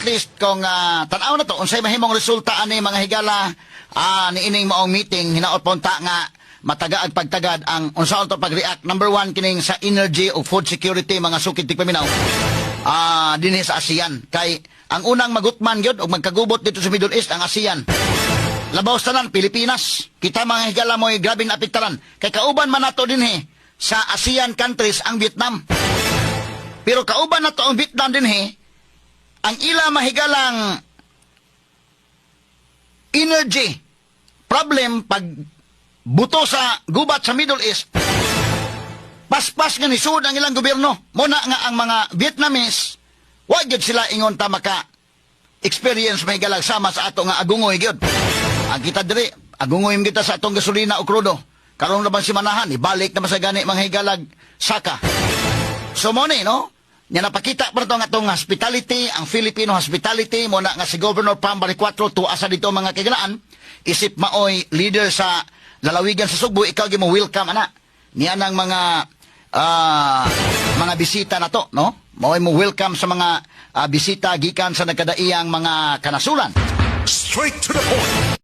least kung tan-aw na to unsay mahimong resulta ani, mga higala, niining maong meeting. Hinaot punta nga matagaag pagtagad ang unsaon to pag-react, number one kining sa energy o food security, mga sukid tigpaminaw, dinhi sa ASEAN, kay ang unang magutman gyud og magkagubot dito sa Middle East ang ASEAN. Labaw sa tanan, Pilipinas. Kita, mga higala, mo'y grabing naapektaran kay kauban man nato dinhi sa ASEAN countries ang Vietnam. Pero kauban nato ang Vietnam dinhi, ang ila mahigalang energy problem pag buto sa gubat sa Middle East, paspas nga nisud ang ilang gobyerno. Muna nga ang mga Vietnamese, wa gyud sila ingon ta maka experience, mahigalag, sama sa ato nga agungoy gyud. Ang kita diri, agungoy kita sa atong gasolina o krudo. Karon na bang simanahan, ibalik naman sa gani, mga higalag, saka. So mo ni, no? Nya napakita pa to ang atong hospitality, ang Filipino hospitality, mo na nga si Governor Pam Baricuatro tuwa sa dito, mga kagilaan, isip maoy leader sa lalawigan sa Sugbo, ikaw mo welcome ana. Niya nang mga bisita na to, no? Maoy mo welcome sa mga bisita gikan sa nagkadaiyang mga kanasuran. Straight to the point.